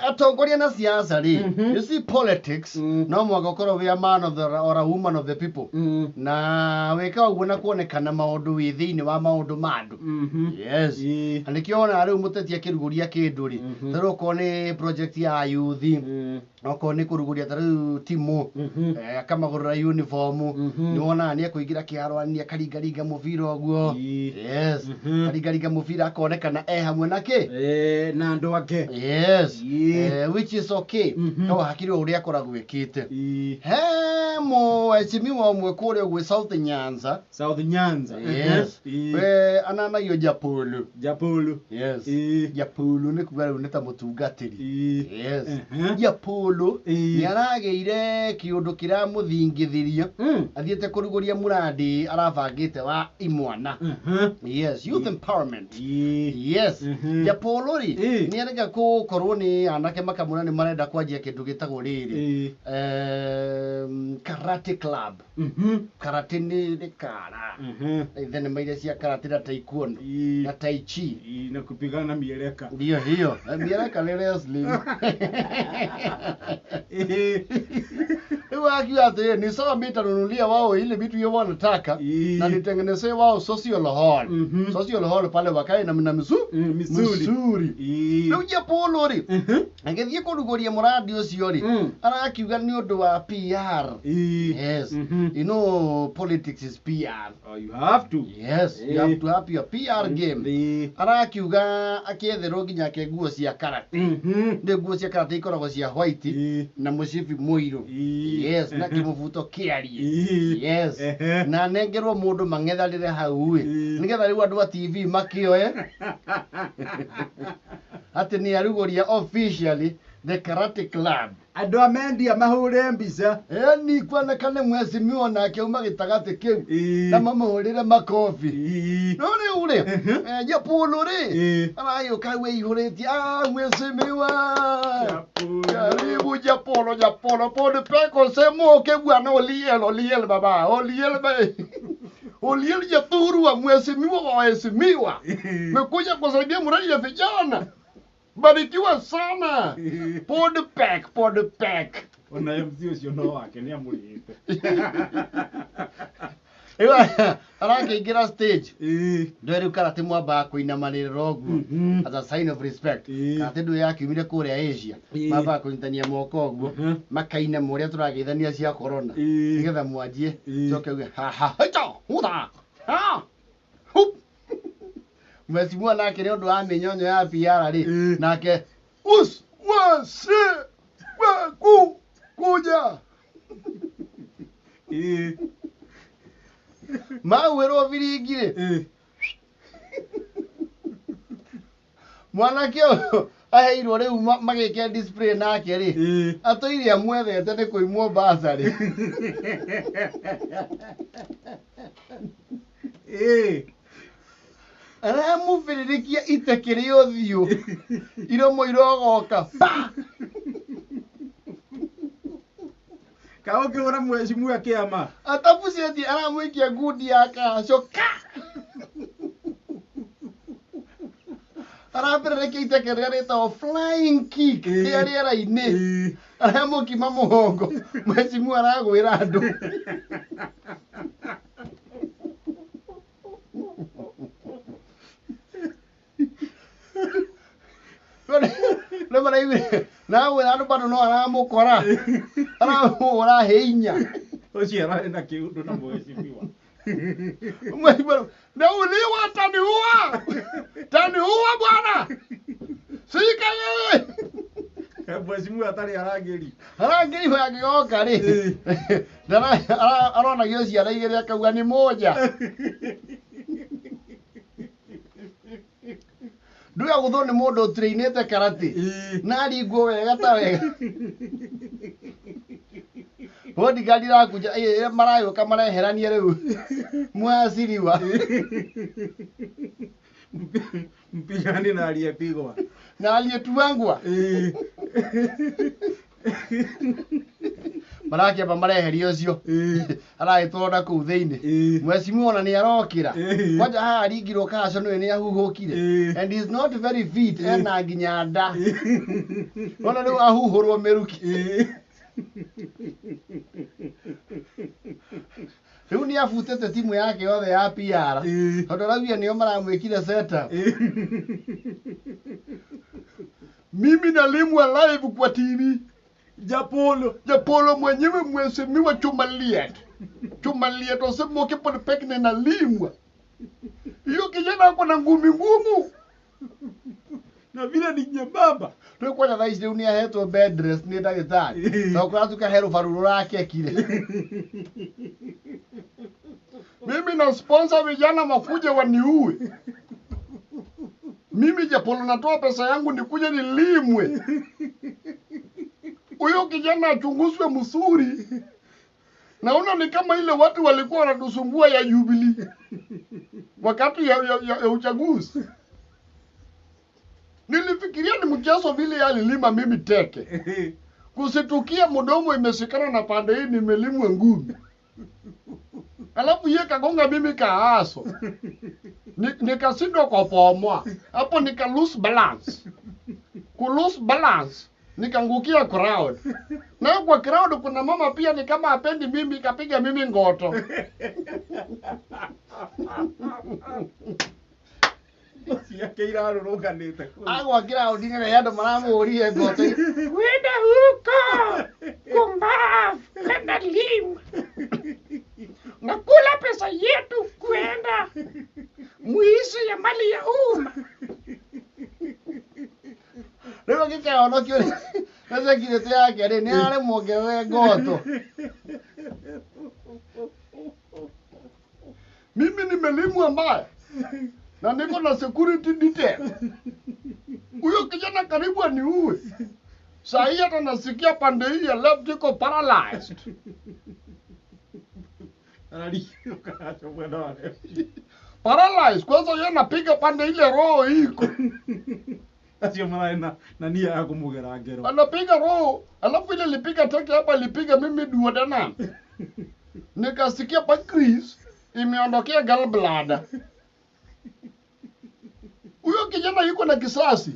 Atongoria na siasa rĩ, you see politics, no mũhaka ũkorwo wĩ a man of the, or a woman of the people, na wĩka ũguo na kuonekana maũndũ wĩ thĩinĩ wa maũndũ ma andũ. Yes. Na nĩkĩo wonaga rĩu mũteti akĩrugũria kĩndũ rĩ, ta rĩu okorwo nĩ project ya youth, okorwo nĩ kũrugũria ta rĩu timu, akamagũrĩra uniform, nĩ wonaga nĩ ekũingĩra kĩharo-inĩ akaringaringa mũbira ũguo. Yes. Akaringaringa mũbira akonekana e hamwe na kĩ? Na andũ ake. Yes. Which is okay. No hakiri ũrĩa akoragwo ĩkĩte. He mũheshimiwa ũmwe kũrĩa ũguo South Nyanza. South Nyanza. Yes. We ananagio Japolo. Japolo. Yes. Japolo nĩ kuga rĩu nĩ ta mũtungatĩri. Yes. Japolo nĩ aragĩire kĩũndũ kĩramũthingithĩria. Athiĩte kũrugũria mũrandi arabangĩte wa imwana. Yes, youth empowerment. Yes. Japolo rĩ, nĩ arega gũkorwo nĩ anake makamwĩra nĩ marenda kwanjia kĩndũ gĩtagwo rĩrĩ. Karate club. Karate nĩ kara. Thenema iria cia karate na taekwondo na tai chi. Na kupigana mieleka. Ndio hiyo. Mieleka nĩ wrestling. Rĩu akiuga atĩrĩrĩ, ni sawa mimi nitanunulia wao ile vitu hiyo wanataka na nitengenezee wao social hall. Social hall pale wakae na Misuli. misuri. Rĩu Japolo rĩ, agĩthiĩ kũrugũria mũrandi ũcio rĩ, arakiuga nĩ ũndũ wa PR. Yes. You know politics is PR. Oh, you have to. Yes, you have to have your PR game. Arakiuga akĩetherwo nginya ake nguo cia karate. Nĩ nguo cia karate ikoragwo cia white na mũcibi mũirũ. Yes, na kĩmũbuto kĩarie. Yes. Na nengerwo mũndũ mang'ethanĩre hau ĩ. Nĩgetha rĩu andũ a TV makĩoe atĩ nĩ arugũria officially the karate club. Andũ a mendia mahũre mbica. Ĩni kuonekane mheshimiwa nake auma gĩtagatĩ kĩu na mamũhũrĩre makobi. No rĩu rĩ, Japolo rĩ, aragĩũka wĩihũrĩtie, mheshimiwa. Karibu Japolo, Japolo, pod peko semo ke bwana Oliel, Oliel baba, Oliel ba. Oliel Jathurwa, mheshimiwa wa waheshimiwa. Mekuja kusaidia mradi ya vijana. Barikiwa sana. Pod pek, pod pek. Ona MC ũcio no wake nĩ amũrĩhĩte. Rĩu arakĩingĩra stage. Ndũĩ rĩu karate mwambaga kũinamanĩrĩra ũguo as a sign of respect. Karate ndũĩ yakiumire kũrĩa Asia. Mambaga kũnyitania moko ũguo, makainama ũrĩa tũrageithania cia corona. Nĩgetha mwanjie, coke uge ha ha ha hutha ha hup. Mheshimiwa nake nĩ ũndũ wa mĩnyonyo ya PR rĩ, nake us wase waku kuja. Mahuĩrwo biringi rĩ, mwanake ũyũ aheirwo rĩu magĩke display nake rĩ, atũire amwethete nĩ kũimwo bursary. Aramũbĩrĩrĩkia ite kĩrĩ ũthiũ, iromo irogoka pa. Ka ũkĩhũra mheshimiwa kĩama. Atabucetie aramũikia ngundi ya kaco ka. Arambĩrĩrĩkia iteke rĩrĩa rĩtagwo flying kick rĩa rĩera-inĩ. Aramũkima mũgongo, mheshimiwa aragwĩra andũ. Nĩ maraiguire na agwĩra andũ bado no aramũkora, aramũhũra hĩ inya. Ũcio ararĩ na kĩũndũ na mheshimiwa. Mheshimiwa, nauliwa taniua, taniua bwana, shika yeye. Mheshimiwa atarĩ arangĩri. Arangĩri we angĩgoka rĩ, aronagio ciana igĩrĩ akauga nĩ moja. Ndũĩ agũthwo nĩ mũndũ ũtrainĩte karate na aringwo wega ta wega. Bodyguard irakunja, maragĩũka mareherania rĩu mwaciriwa. Mpigani na aliyepigwa. Na aliyetuangwa. Marakĩamba mareheria ũcio. Aragĩtwarwo na kũu thĩinĩ. Mheshimiwa ona nĩ arokĩra. Kwanja haha aringirwo kaco nĩwe nĩ ahuhũkire. And he's not very fit, ena nginya nda. Ona rĩu ahuhũrwo mĩruki. Rĩu nĩ abutĩte timu yake yothe ya PR. Tondũ araugire nĩo maramwĩkire setup. Mimi nalimwa live kwa TV. Japolo. Japolo mwenyewe mheshimiwa Chumaliet. Chumaliet osemoke pod pekne nalimwa. Hiyo kijana ako na ngumi ngumu. Na vile ni nyembamba. Rĩu kwanja thaa ici rĩu nĩ ahetwo bed rest nĩ ndagĩtarĩ. Tondũ kũratuĩka he rũbaru rũrakekire. Mimi na sponsor vijana wakuje waniue. Mimi Japolo natoa pesa yangu nikuje nilimwe. Huyo kijana achunguzwe msuri. Naona ni kama ile watu walikuwa wanatusumbua ya Jubilee wakati ya uchaguzi. Nilifikiria ni mchezo vile alilima mimi teke. Kusitukia mdomo imeshikana na pande hii nimelimwa ngumi. Alafu yeye kagonga mimi kaaso. Nikashindwa kupomoa. Hapo nika lose balance. Ku lose balance nikaangukia crowd. Na kwa crowd kuna mama pia ni kama apendi mimi kapiga mimi ngoto. Ciake irarũrũnganĩte kũu. Agwa crowd nĩ andũ maramũrire ngoto. Wenda huko kumbavu kwenda limu. Nakula pesa yetu kwenda mwizi ya mali ya umma. Rĩu agĩkĩhonokio nĩ security yake rĩ nĩ aremwo ngewe ngoto. Mimi nimelimwa mbaya na niko na security detail. Huyo kijana karibu aniue. Saa hii hata nasikia pande hii ya left iko paralyzed. Ararigirwo karacho mwena wa left. Paralyzed. Kwanza yeye anapiga pande ile roho iko. Acio mararĩ na nia ya kũmũgera ngero. Anapiga roho, alafu ile lipiga teke hapa lipiga mimi duodenum. Nikasikia pancreas imeondokea gallbladder. Huyo kijana yuko na kisasi.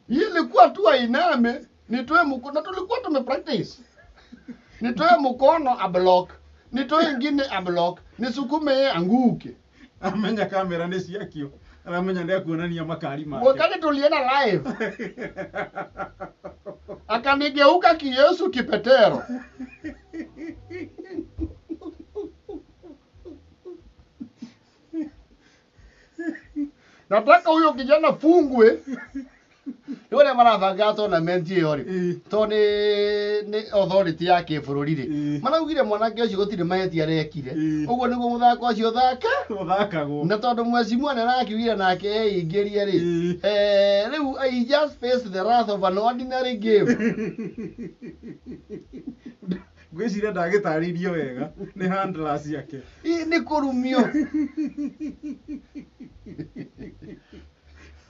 Hii ilikuwa tu ainame, nitoe mkono, na tulikuwa tumepractice. Nitoe mkono a block, nitoe ingine a block, nisukume yeye anguke. Amenya kamera nĩ ciakio. Aramenya nĩ ekuonania makari make. Wakati tulienda live akanigeuka kiyesu kipetero. Nataka huyo kijana fungwe. Yule marabanga tournament ĩyo rĩ, to nĩ authority ya kĩbũrũri rĩ, maraugire mwanake ũcio gũtirĩ mahĩtia arekire. Ũguo nĩguo mũthako ũcio ũthaka. Ũthakagwo. Na tondũ mheshimiwa nĩ arakiugire nake eingĩrie rĩ, rĩu I just faced the wrath of an ordinary game. Ngwĩciria ndagĩtarĩirio wega nĩ handlers ciake. Nĩ kũrumio.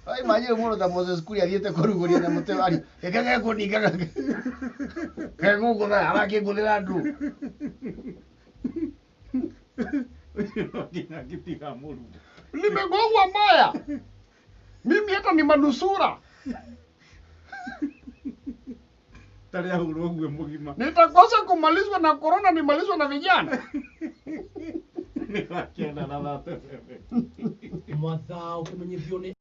Ai imagine mũndũ ta Moses Kuria athiĩte kũrugũria nyamũ ta ĩyo ari gĩka gekũninga gegũgũtha arakĩngũthĩra andũ. Ũcio no nginya angĩtiga mũrume. Nimegongwa mbaya. Mimi hata ni manusura. Tarĩ ahũrwo ũguo mũgima. Nitakosa kumalizwa na corona nimalizwa na vijana. Nĩ wakĩenda na 37. Mathaa ũkĩmenyithio nĩ